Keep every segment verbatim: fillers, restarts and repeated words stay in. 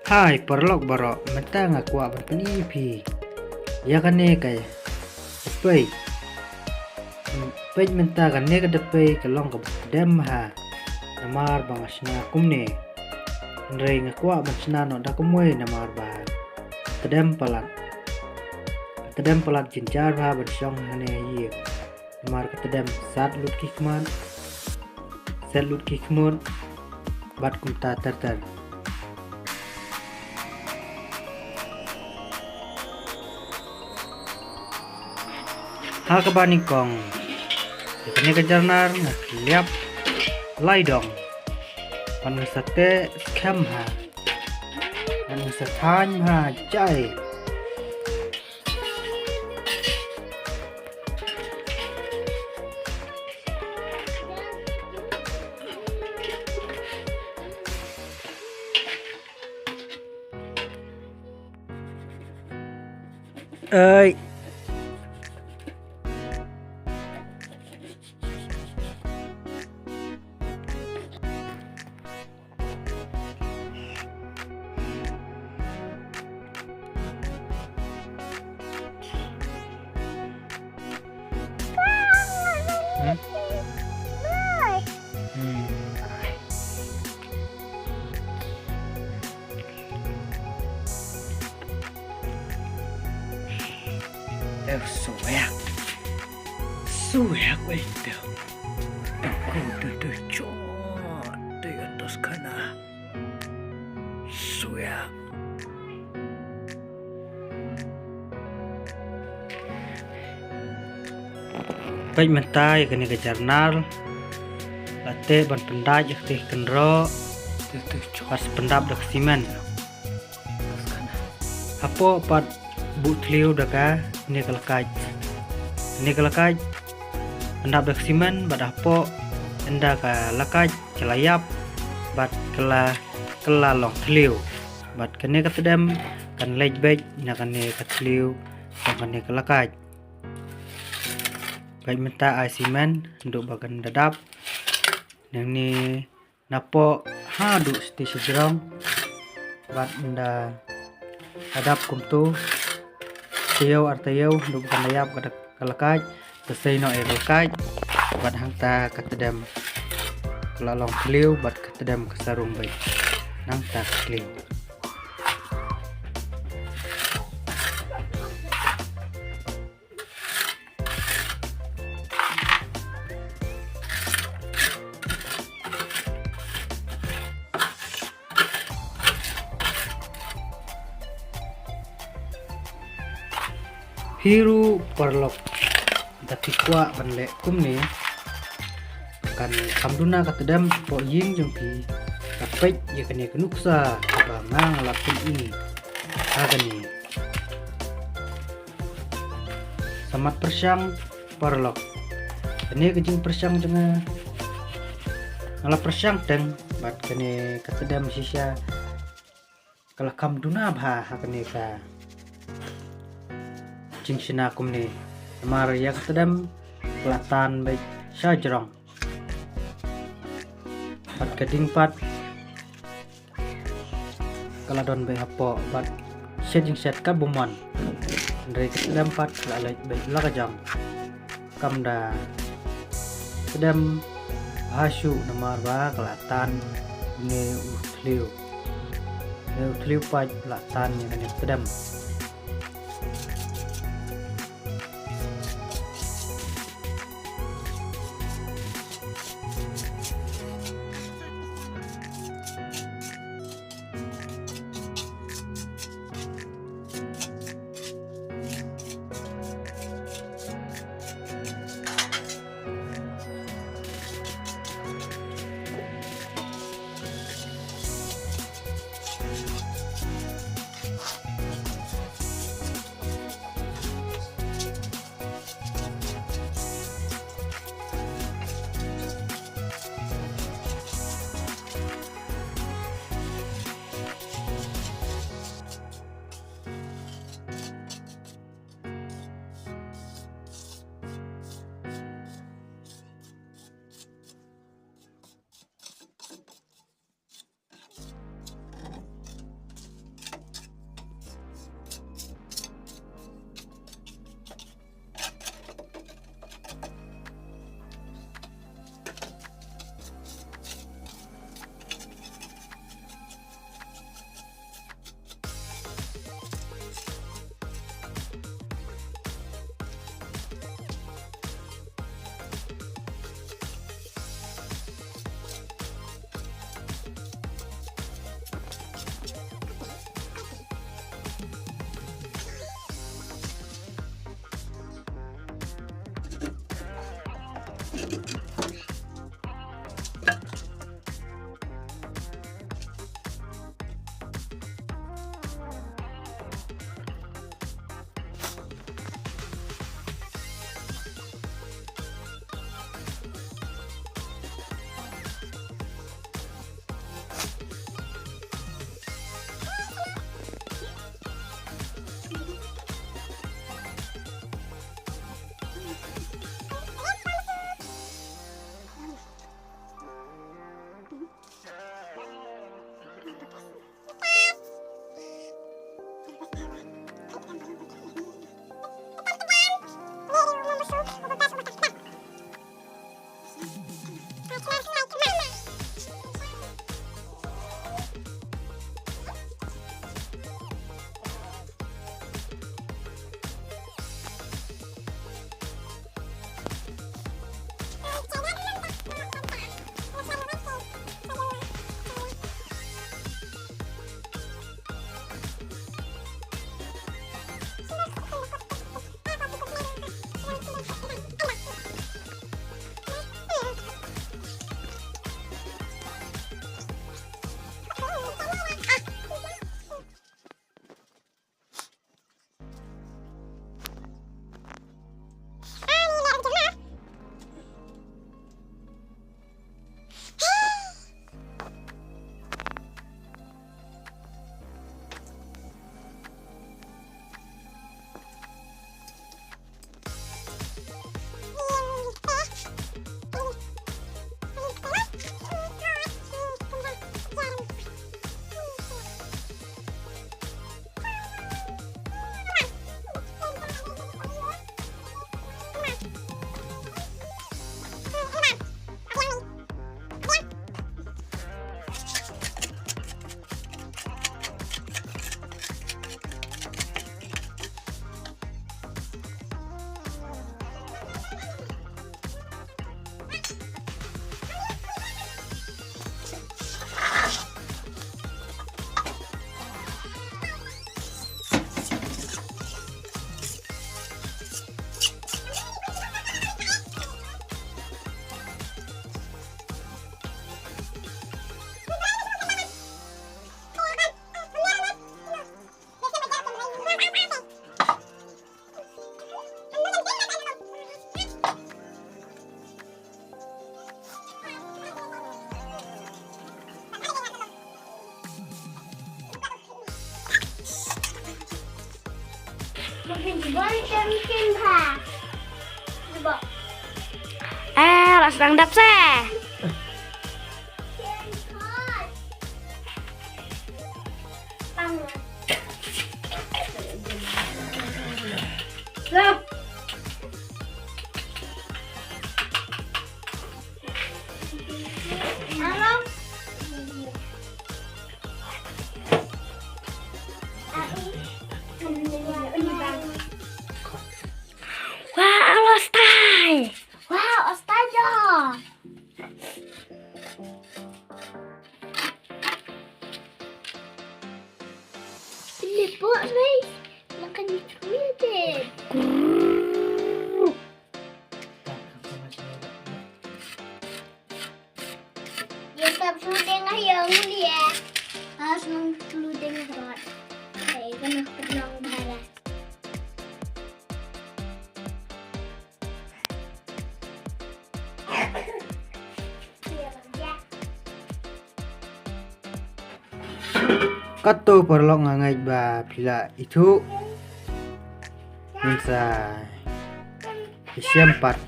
Hai paralok baroh, mynta nga kwah ban pyni ïa phi ïa kane ka dapei. Peit mynta kane ka dapei ka long kaba tdem ha. Namar ba nga shna kumne. Hynrei nga kwah ban shna noh da kumwei namar ba tdem palat. Tdem palat jynjar ba ban shong hane ïa. Namar ka tdem sat lut ki khmat. Sat lut ki khmat. Bad kumta ter ter. Ha kaba nyngkong. Ïa kane ka jarnar nga khlep lai dong. Ban nga sa teh skhem ha. Ban nga sa thaiñ ha jai. Ơi. Hmm? Hmm. Teo suyak. Suyak, eh, teo. Aku duduk cot di atas kana. Suyak. Peit mynta ïa kane ka jarnar. La teh ban pyndait ïa kata ka kynroh. Teo, teo, cot. Bad pyndap da ka simen. Hapoh pat buh thliew da kane ka lakaid. Kane ka lakaid pyndap da ka simen bad hapoh ynda ka lakaid ka la ïap bad ka la, ka la long thliew. Bad kane ka tdem kan leit beit na kane ka thliew jong kane ka lakaid. Peit mynta ai simen haduh ba kan da dap. Nangne napoh haduh shatei shajrong. Bad ynda ka dap kumto, taïew ar taïew haduh ba kan da ïap ka lakaid, ka sei noh ïa ka lakaid. Bad hangta ka tdem ka la long thliew bad ka tdem ka sa rung beit. Nangta ka thliew. Phi ruh paralok, da phi kwah ban leh kumne, kan kham duna ka tdem hapoh ïing jong phi, ka peit ïa kane ka nuksa kaba nga nga la pyni ha kane. Sa mat pyrshang paralok. Kane ka jingpyrshang jong nga, nga la pyrshang teng bad kane ka tdem shisha ka la kham duna bha ha kane ka jingshna kumne. Namar ïa ka tdem ka la tan beit shajrong. Bad ka ding pat ka la don beit hapoh bad shet jingshet ka bymman. Hynrei ka tdem pat ka la leit beit la ka jong. Kam da tdem bha shuh namar ba ka la tan ne u thliew. Ne u thliew pat la tan ne kane tdem. Eh, la sdang dap se. Wah, ala stai. Wah, astaga. Ini buat ni. Makan ni created. Ye sab shu deng ha yong li eh. Ha shu shu deng ha rot. Hai, kena pernong bharat. Katto paralok, nga ngeit ba phi la ithuh. Ngin sa ïashem pat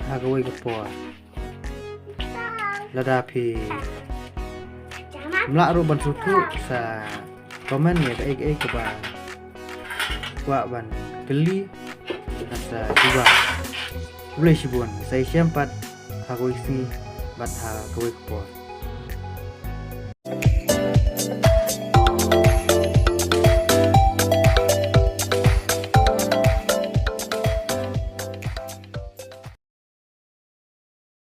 ha kawei ka por. Lada phi mlah ruh ban sngewthuh, sa comment ïa kaei kaei kaba kwah ban kylli, sa jubab. Khublei shibun, sa ïashem pat ha kawei ka sngi bad ha kawei ka por.